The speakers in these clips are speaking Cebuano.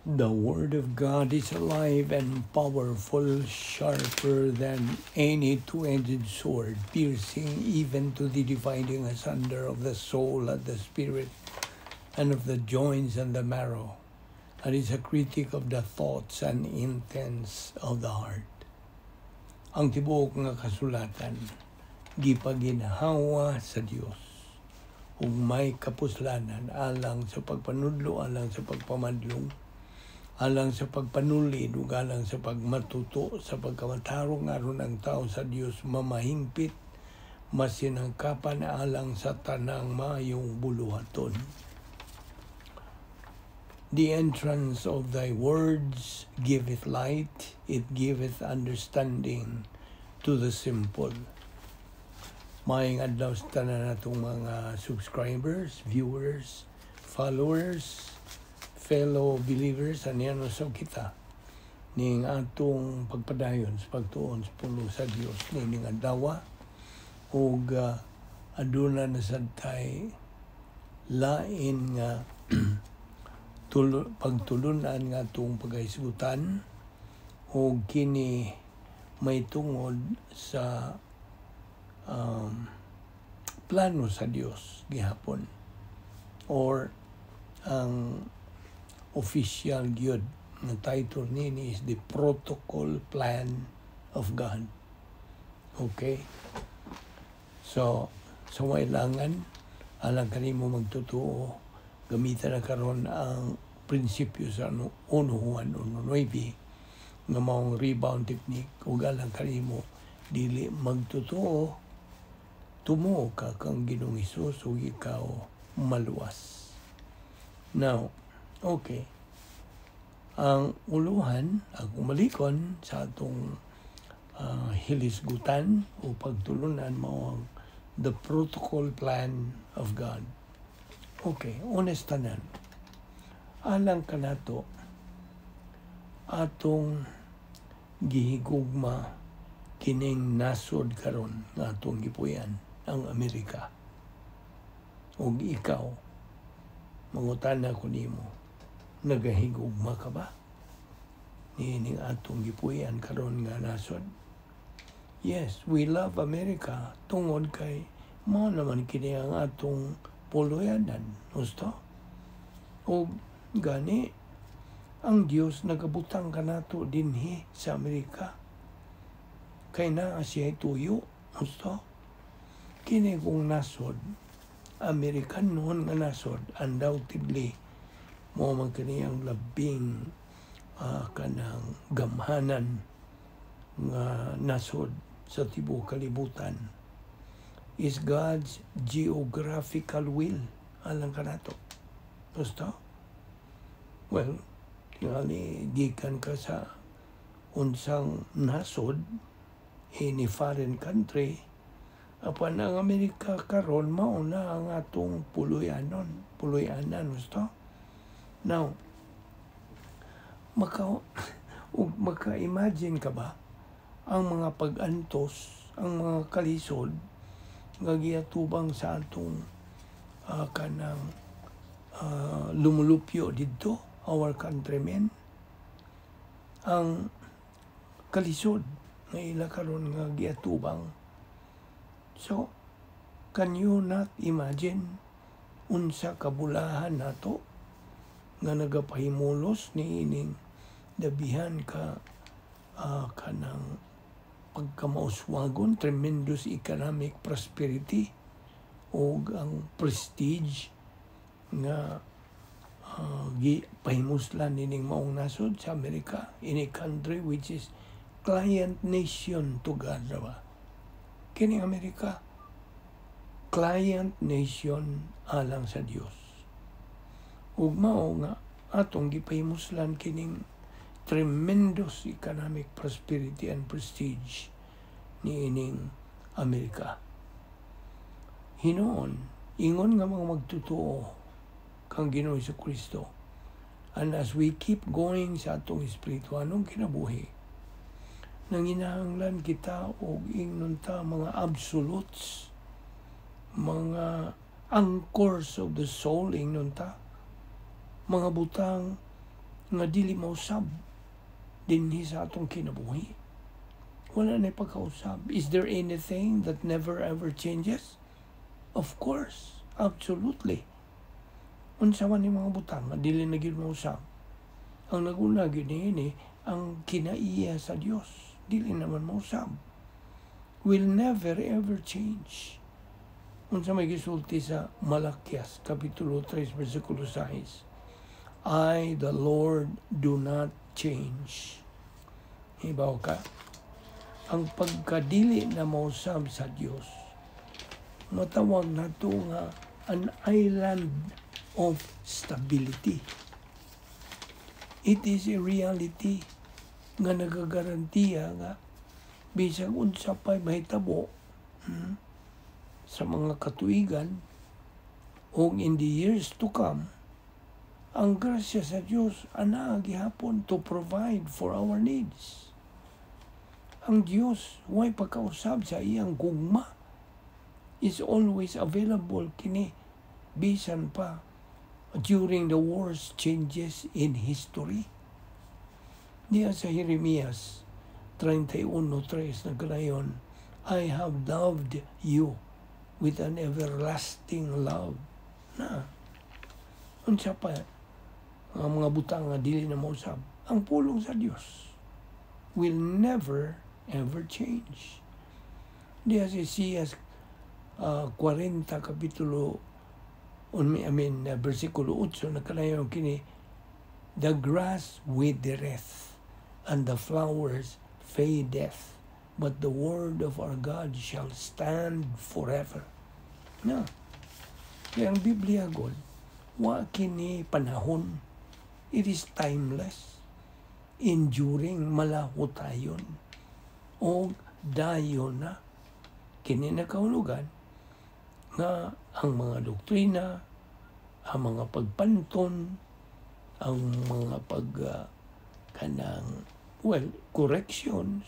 The Word of God is alive and powerful, sharper than any two-edged sword, piercing even to the dividing asunder of the soul and the spirit, and of the joints and the marrow, and is a critic of the thoughts and intents of the heart. Ang tibuok nga kasulatan, gipaginhawa sa Dios ug may kapuslanan alang sa pagpanudlo, alang sa pagpamadlong, alang sa pagpanulid ug alang sa pagmatuto sa pagkamatarong, aron ang tao sa Dios mamahingpit, masinangkapan alang sa tanang maayong buluhaton. The entrance of thy words giveth light, it giveth understanding to the simple. Maayong adlaw sa tanan natong mga subscribers, viewers, followers, fellow believers, aniya usab kita ning atong pagpadayon sa pagtuon sa pulong sa Dios nining adlaw ug aduna na sad tay lain nga pagtulunan nga atong paghisgutan ug kini may tungod sa plano sa Dios gihapon or ang official gyud nga title nini is the Protocol Plan of God. Okay? So, sa wailangan, alang kanimo magtotoo, gamitan na karon ang prinsipyo sa ano, 1 Juan 1.9 nga maong rebound technique ug alang kanimo dili magtotoo, tumuo ka kang Ginoong Hesus ug ikaw maluwas. Now, okay. Ang uluhan, ang umalikon sa atong hilisgutan o pagtulunan mao ang the Protocol Plan of God. Okay, honest tanan. Alang kanato, atong gihigugma kining nasod karon nga atong gipuy-an, ang Amerika. Ug ikaw, mangutana ko nimo, nagahigugma ka ba niining atong gipuy-an karon nga nasod? Yes, we love America tungod kay mao naman kini ang atong puluyanan. Gusto? O gani, ang Dios nagabutang kanato dinhi sa Amerika. Kay naa siya tuyo. Gusto? Kini kung nasod, Amerikanon nga nasod, undoubtedly, mao man kini ang labing kanang gamhanan nga nasod sa tibuok kalibutan, is God's geographical will alang kanato. Gusto? Well, tingali gikan ka sa unsang nasod in a foreign country, apan ang Amerika karon mao na ang atong puluyanon, puluyanan, gusto? Now, ug maka-imagine ka ba ang mga pag-antos, ang mga kalisod nga giatubang sa atong kanang lumulupyo didto, our countrymen, ang kalisod nga ila karon nga giatubang? So, can you not imagine unsa kabulahan nato nga nagapahimulos ni ining dabihan ka kanang pagkamauswagon, tremendous economic prosperity o ang prestige nga gipahimuslan nining maong nasod sa Amerika in a country which is client nation to God ba? Kining Amerika, client nation alang sa Dios. Ug mao nga atong gipahimuslan kining tremendous economic prosperity and prestige niining Amerika. Hinuon, ingon nga mga magtotoo kang Ginoo Kristo. And as we keep going sa atong espirituanong kinabuhi, nanginahanglan kita og ingnon ta mga absolutes, mga anchors of the soul, ingnon ta, mga butang nga dili mausab dinhi sa atong kinabuhi? Wala na pagkausab. Is there anything that never ever changes? Of course, absolutely. Unsa man ni mga butang nga dili na gyud mausab? Ang naguna gyud niini, ang kinaiya sa Dios, dili naman mausab. Will never ever change. Unsa may gisulti sa Malakias kapitulo 3 versikulo 6? "I, the Lord, do not change." Hibaw ka? Ang pagkadili na mausab sa Dios, matawag nato nga an island of stability. It is a reality nga nagagarantiya nga bisag unsa pa'y mahitabo sa mga katuigan o in the years to come, ang grasya sa Dios ana gihapon to provide for our needs. Ang Dios way pagkausab sa iyang gugma, is always available kini bisan pa during the worst changes in history. Diya sa Jeremias 31:3 nagkanayon, "I have loved you with an everlasting love." Na, unsa pa ang mga butang nga dili na mausab? Ang pulong sa Dios will never ever change. Diya sa Isaias 40 kapitulo, I mean, versikulo 8 nakanayon kini, "The grass withereth and the flowers fadeth, but the word of our God shall stand forever." Na. Kaya ang Biblia god, wa kini panahon. It is timeless, enduring, malahutayon, o dayon na. Kini nakahulugan nga ang mga doktrina, ang mga pagpanton, ang mga pag kanang, well, corrections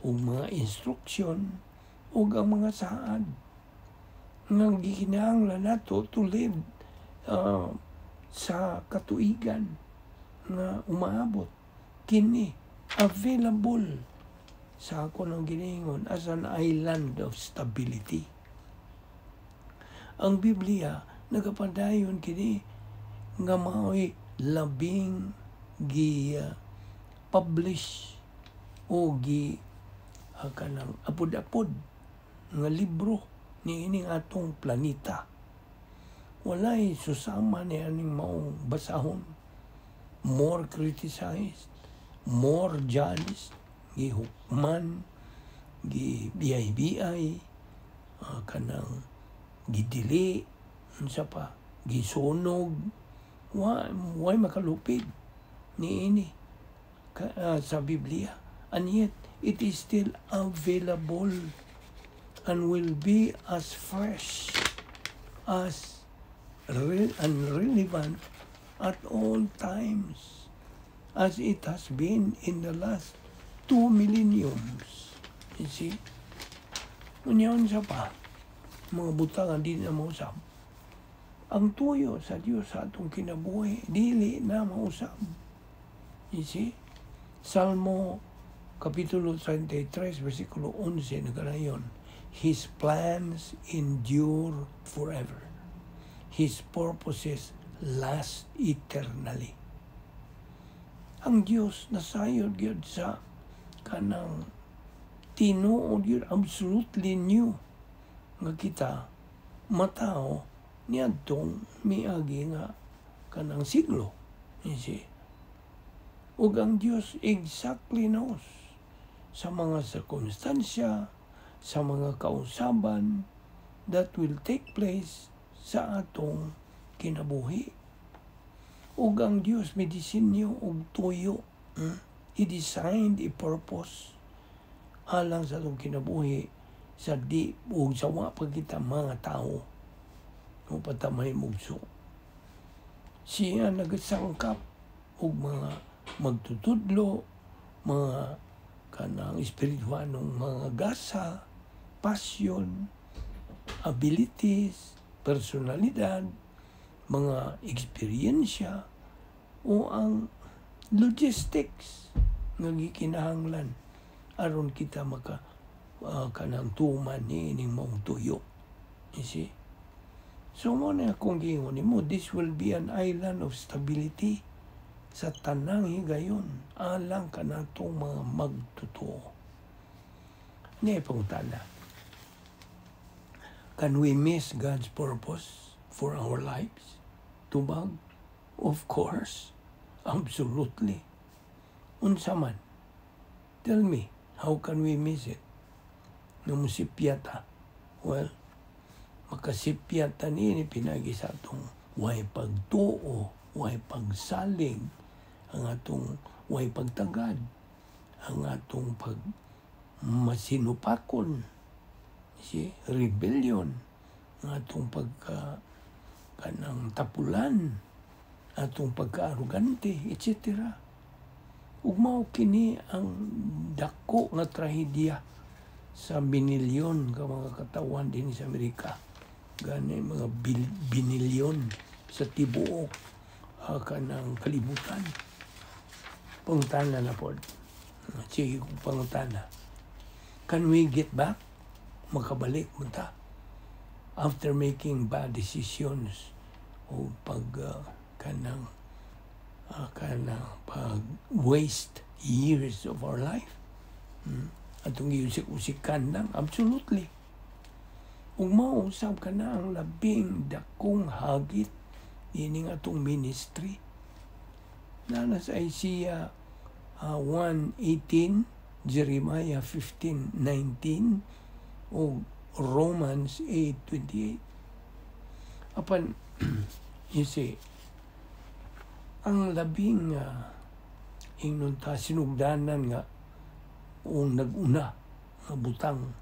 ug mga instruction ug ang mga saad nga gikinahanglan nato to live sa katuigan nga umaabot, kini available sa ako ng giningon as an island of stability. Ang Biblia nagapadayon kini nga mao'y labing gi publish o gi kanang apod-apod nga libro niining atong planeta. Walay susama ni aning maong basahon. More criticized, more judged, gihukman, gi-biyay-biyay, kanang gidili, unsa pa, gisunog, wa way makalupig niini sa Biblia. And yet, it is still available and will be as fresh as and relevant at all times as it has been in the last two millenniums. You see? Unya sa pa, mga butang ang di na mausab. Ang tuyo sa Dios sa atong kinabuhi, dili na mausab. You see? Salmo Kapitulo 33, versikulo 11, nagkanayon, "His plans endure forever. His purposes last eternally." Ang Dios nasayod gyud sa kanang tinuod gyud, absolutely new nga kita matao niadtong miagi nga kanang siglo. You see? Ug ang Dios exactly knows sa mga sirkumstansya, sa mga kausaban that will take place sa atong kinabuhi. Ug ang Dios may disenyo og tuyo. He designed a purpose alang sa atong kinabuhi sa di ug sa wa pa kita mga tao o patamay mugso. Siya nagsangkap og mga magtutudlo, mga kanang espirituanong mga gasa, passion, abilities, personalidad, mga eksperyensya, o ang Logistics nga gikinahanglan aron kita maka kanang tuman ni ining maong tuyo. You see? So mao na akong giingon nimo, this will be an island of stability sa tanang higayon alang kanatong mga magtotoo. Niya pangutana. Can we miss God's purpose for our lives? Tubag? Of course. Absolutely. Unsa man? Tell me, how can we miss it? Nga musipya ta. Well, makasipya ta niini pinaagi sa atong way pagtuo, way pagsalig, ang atong way pagtagad, ang atong pag masinupakon, si rebellion, ang atong pagka kanang tapulan, atong pagka-arugante, etc. Ug mao kini ang dako nga trahedya sa binilyon ka mga katawan din sa Amerika. Gani mga binilyon sa tibuok kanang kalibutan. Pangutana na pod. Sige kong pangutana. Can we get back? Makabalik mo ta after making bad decisions o pag kanang pag waste years of our life? Atong giusik-usikan lang, absolutely. Ug mao usab kana ang labing dakong hagit ining atong ministry. Naa sa Isaiah 1:18, Jeremiah 15:19 o Romans 8:28. Apan, you see, ang labing ingnon ta sinugdanan nga o nag-una nga butang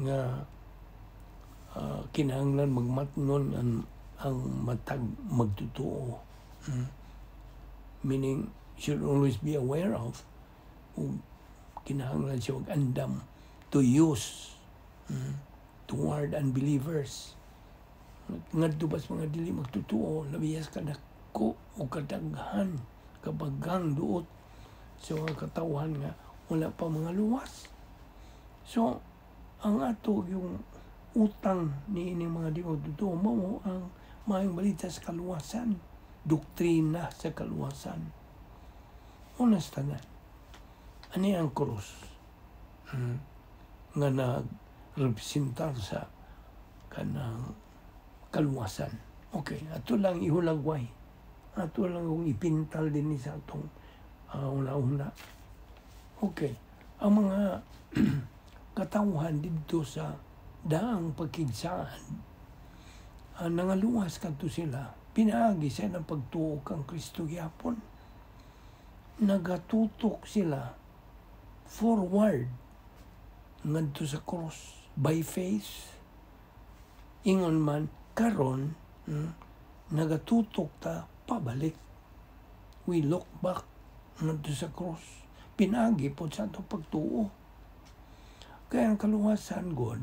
nga kinahanglan magmatnon ang matag magtotoo. Meaning, should always be aware of o kinahanglan siya andam to use toward unbelievers. Ngadto ba sa mga dili magtotoo, labiyas kadako o kadaghan, kabagang duot sa mga katawhan nga wala pa mga luwas. So, ang ato yung utang ni ining mga di magtotoo mao ang maayong balita sa kaluwasan, doktrina sa kaluwasan. Unas tanan. Ani ang krus nga nagrepresentar sa kanang kaluwasan. Okay, ato lang ihulagway. Ato lang kung ipintal din ni sa atong una-una. Okay, ang mga katawhan didto sa daang pagkigsaad, nangaluwas kadto sila pinaagi sa ng pagtuo kang Kristo gyapon. Nagatutok sila forward ngadto sa cross by faith. Ingon man karon, nagatutok ta pabalik. We look back ngadto sa cross. Pinaagi pod sa atong pagtuo. Kaya ang kaluwasan God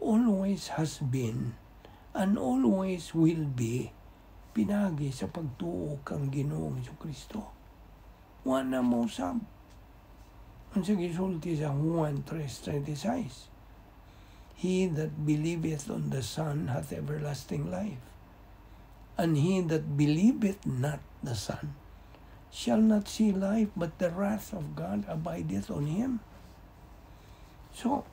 always has been and always will be pinaagi sa pagtuo kang Ginoong Kristo. Wala mo usab. Ang sa gisulti sa Juan 3:36, "He that believeth on the Son hath everlasting life. And he that believeth not the Son shall not see life, but the wrath of God abideth on him." So,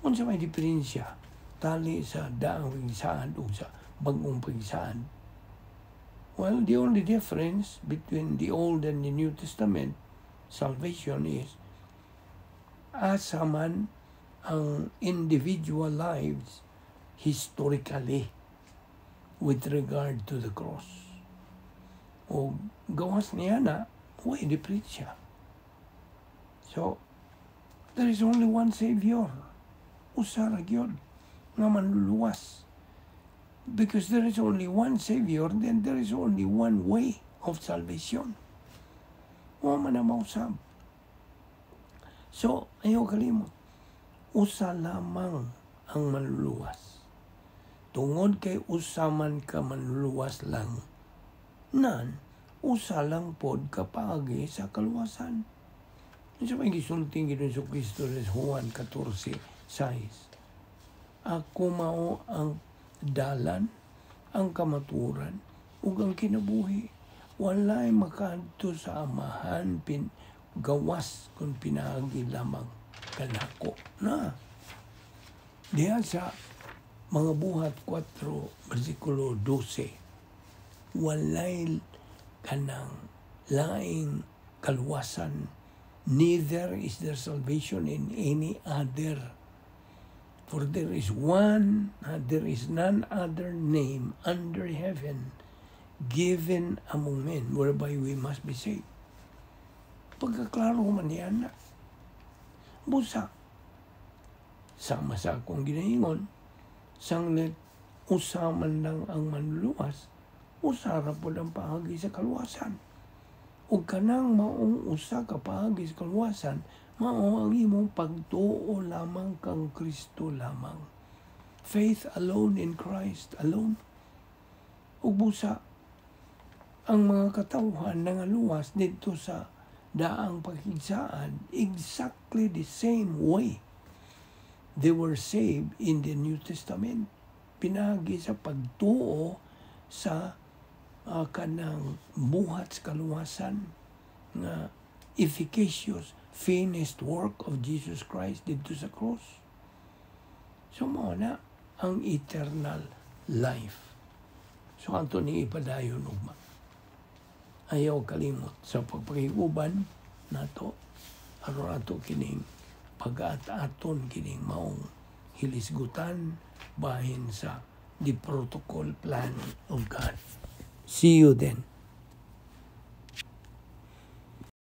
unsa may diferensya tali sa daang pagsaad o sa bagong pagsaad? Well, the only difference between the Old and the New Testament salvation is asa man ang individual lives historically with regard to the cross. O gawas niya na, way diferensya. So, there is only one Savior. Usa ra gyud nga manluluwas. Because there is only one Savior, then there is only one way of salvation. Wa man na mausab. So, ayaw kalimot. Usa lamang ang manluluwas. Tungod kay usa man ka manluluwas lang, nan Usa lang pod ka paagi sa kaluwasan. Unsa may gisulti Ginoong Kristo sa Juan 14:6? "Ako mao ang dalan, ang kamaturan, ug ang kinabuhi. Walay makaadto sa Amahan pin gawas kung pinaagi lamang kanako." Na. Diha sa mga Buhat 4 versikulo 12, walay kanang laing kaluwasan, "Neither is there salvation in any other, for there is none other name under heaven given among men whereby we must be saved." Pagkaklaro man niya na busa, sama sa akong ginaingon, sanglit usa man lang ang manluluwas, usa ra pod ang paagi sa kaluwasan. Ug kanang maong usa ka paagi sa kaluwasan, mao ang imong pagtuo lamang kang Kristo lamang. Faith alone in Christ alone. Ug busa, ang mga katawhan nangaluwas didto sa Daang Pakigsaad exactly the same way they were saved in the New Testament. Pinaagi sa pagtuo sa kanang buhat sa kaluwasan nga efficacious finished work of Jesus Christ didto sa cross. So mao na ang eternal life. So ato ni ipadayon ugma. Ayaw kalimot sa pagpakiguban nato aron ato kining pag-aton kining maong hilisgutan bahin sa the protocol plan of God. See you then.